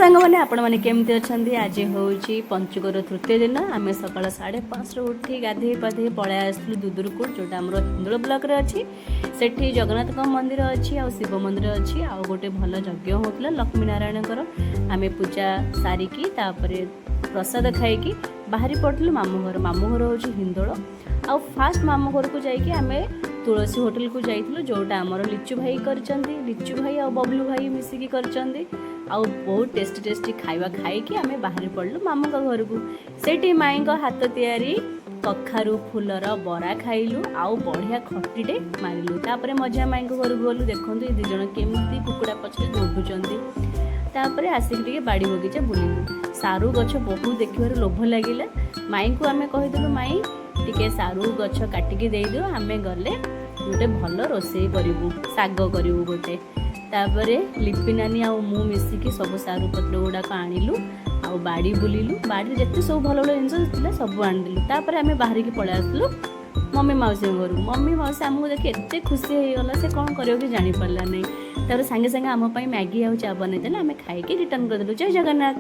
ସାଙ୍ଗମାନେ, ଆପଣମାନେ କେମିତି ଅଛନ୍ତି? ଆଜି ହେଉଛି ପଞ୍ଚୁକର ତୃତୀୟ ଦିନ। ଆମେ ସକାଳ 5:30ରୁ ଉଠି ଗାଧେଇ ପାଧେଇ ପଳେଇ ଆସିଥିଲୁ ଦୁଦୁରକୁଟ, ଯେଉଁଟା ଆମର ହିନ୍ଦୋଳ ବ୍ଲକରେ ଅଛି। ସେଠି ଜଗନ୍ନାଥଙ୍କ ମନ୍ଦିର ଅଛି ଆଉ ଶିବ ମନ୍ଦିର ଅଛି ଆଉ ଗୋଟେ ଭଲ ଯଜ୍ଞ ହେଉଥିଲା ଲକ୍ଷ୍ମୀ ନାରାୟଣଙ୍କର। ଆମେ ପୂଜା ସାରିକି ତାପରେ ପ୍ରସାଦ ଖାଇକି ବାହାରି ପଡ଼ିଥିଲୁ ମାମୁଁ ଘର। ମାମୁଁ ଘର ହେଉଛି ହିନ୍ଦୋଳ। ଆଉ ଫାଷ୍ଟ ମାମୁଁ ଘରକୁ ଯାଇକି ଆମେ ତୁଳସୀ ହୋଟେଲକୁ ଯାଇଥିଲୁ, ଯେଉଁଟା ଆମର ଲିଚୁ ଭାଇ କରିଛନ୍ତି। ଲିଚୁ ଭାଇ ଆଉ ବବଲୁ ଭାଇ ମିଶିକି କରିଛନ୍ତି। ଆଉ ବହୁତ ଟେଷ୍ଟି ଟେଷ୍ଟି ଖାଇବା ଖାଇକି ଆମେ ବାହାରି ପଡ଼ିଲୁ ମାମୁଁଙ୍କ ଘରକୁ। ସେଇଠି ମାଇଁଙ୍କ ହାତ ତିଆରି କଖାରୁ ଫୁଲର ବରା ଖାଇଲୁ ଆଉ ବଢ଼ିଆ ଖଟିଟେ ମାରିଲୁ। ତାପରେ ମଝିଆ ମାଇଁଙ୍କ ଘରକୁ ଗଲୁ। ଦେଖନ୍ତୁ, ଏ ଦୁଇ ଜଣ କେମିତି କୁକୁଡ଼ା ପଛରେ ଦୌଡ଼ୁଛନ୍ତି। ତାପରେ ଆସିକି ଟିକେ ବାଡ଼ି ବଗିଚା ବୁଲିଲୁ। ସାରୁ ଗଛ ବହୁତ ଦେଖିବାରୁ ଲୋଭ ଲାଗିଲା। ମାଇଁଙ୍କୁ ଆମେ କହିଦେଲୁ, "ମାଇଁ, ଟିକେ ସାରୁ ଗଛ କାଟିକି ଦେଇଦିଅ, ଆମେ ଗଲେ ଗୋଟେ ଭଲ ରୋଷେଇ କରିବୁ, ଶାଗ କରିବୁ ଗୋଟେ।" ତାପରେ ଲିପି ନାନୀ ଆଉ ମୁଁ ମିଶିକି ସବୁ ସାରୁ ପତ୍ର ଗୁଡ଼ାକ ଆଣିଲୁ ଆଉ ବାଡ଼ି ବୁଲିଲୁ। ବାଡ଼ିରେ ଯେତେ ସବୁ ଭଲ ଭଲ ଜିନିଷ ଥିଲା, ସବୁ ଆଣିଦେଲୁ। ତାପରେ ଆମେ ବାହାରିକି ପଳେଇ ଆସିଲୁ ମମି ମାଉସୀଙ୍କ ଘରକୁ। ମମି ମାଉସୀ ଆମକୁ ଦେଖି ଏତେ ଖୁସି ହେଇଗଲା, ସେ କ'ଣ କରିବ କି ଜାଣିପାରିଲା ନାହିଁ। ତାପରେ ସାଙ୍ଗେ ସାଙ୍ଗେ ଆମ ପାଇଁ ମ୍ୟାଗି ଆଉ ଚା ବନେଇଦେଲେ। ଆମେ ଖାଇକି ରିଟର୍ନ କରିଦେଲୁ। ଜୟ ଜଗନ୍ନାଥ।